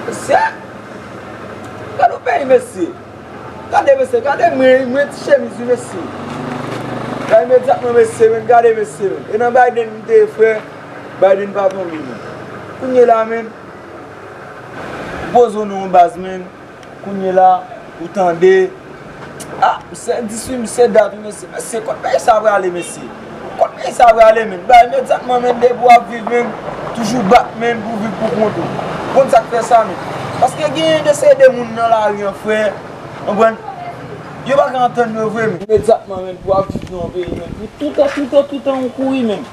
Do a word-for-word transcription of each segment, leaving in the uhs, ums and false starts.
Mesye, gade yon peyi, mesye. Gade, mesye, gade mwen, mwen ti chemiz, wi, mesye. Gade imedyatman, mesye, men, gade, mesye, men. E nan Biden m te ye, frè, Biden pa tonbe, men. Kounye la, men, poze w nan yon baz, men. Kounye la, ou tande, ah, misye dis wi, misye dat wi, mesye. Mesye, kot peyi sa prale, mesye? Kot peyi sa prale, men? Bay imedyatman, men, depi w ap viv, men, toujou bat, men, pou viv pou kont ou. Konn sa k fè sa, men? Paske genyen de seri de moun nan lari an, frè. Konprann? Yo pa ka antann yo vre, men. Imedyatman, men, pou w ap viv nan yon peyi, men, pou toutan, toutan, toutan, ou kouri, men.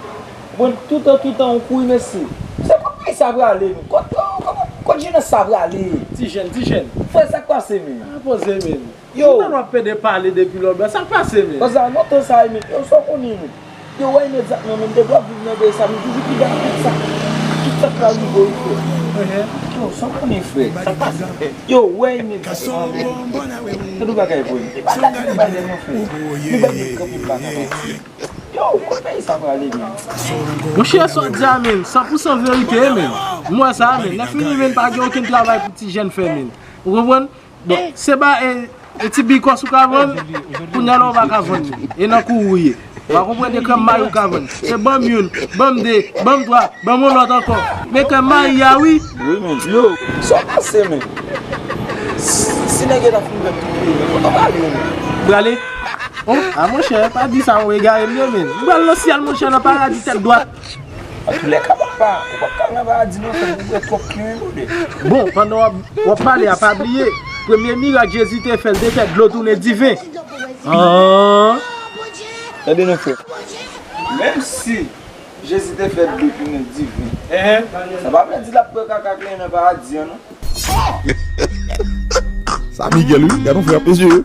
Bon, toutan, toutan, ou kouri, mesye. Se kot peyi sa prale, men? Kot, kot, kot jenès sa prale? Ti jèn, ti jèn. Frè, sa k pase, men? Pa poze, men. Yo. Ou nan w ap pede pale depi lòt bò. Sa k pase, men? Konsa, nan tan sa, men. Yo, sa w konnen, men. Yo, wè imedyatman, men. Depi w ap viv nan peyi sa, men, toujou pi bèl tout sa. Tout sa k pral rive w, frè. Yo, sa w konnen, frè. Sa k pase? Yo, wè imedyatman, men. Tande yon bagay, bro. Li pa ka, li pa ka, non, frè. Li pa ka kanpe, li pa ka kanpe. Yo, kot peyi sa prale, men? Monchè, sa w di a, men, san pou san verite, men. M wè sa, men. Lè fini, men, pa gen okenn travay pou ti jèn fè, men. Ou konprann? Bon, se ba, e, e ti bikòs ou ka vann, kounye a la ou pa ka vann, men. E nan kou ou ye. Ou pa konprann, e krèm mayi ou ka vann. Se ban m youn, ban m de, ban m twa, ban m yon lòt ankò. Men krèm mayi a, wi. Wi, men. Yo, sa w pase, men? Si, si nèg yo ta fin vèt tout peyi, men, kote w prale, men? Prale? Oh, a monchè, pa di sa, ou egare m ye, men. M pral nan syèl, monchè, nan paradi tèt dwat. Antoulèka, papa, ou p ap ka al nan paradi non, frè, ou bwè twòp ken, brother. Bon, pandan w ap, w ap pale a, pa bliye, premye mirak Jezi te fè, l te fè dlo tounen diven. Ah. Tande non, frè. Menm si Jezi te fè dlo tounen diven, sa pa vle di l ap bwè kaka k lenyen nan paradi an, non. Sa Miguel, wi. Gade yon frè ap eseye.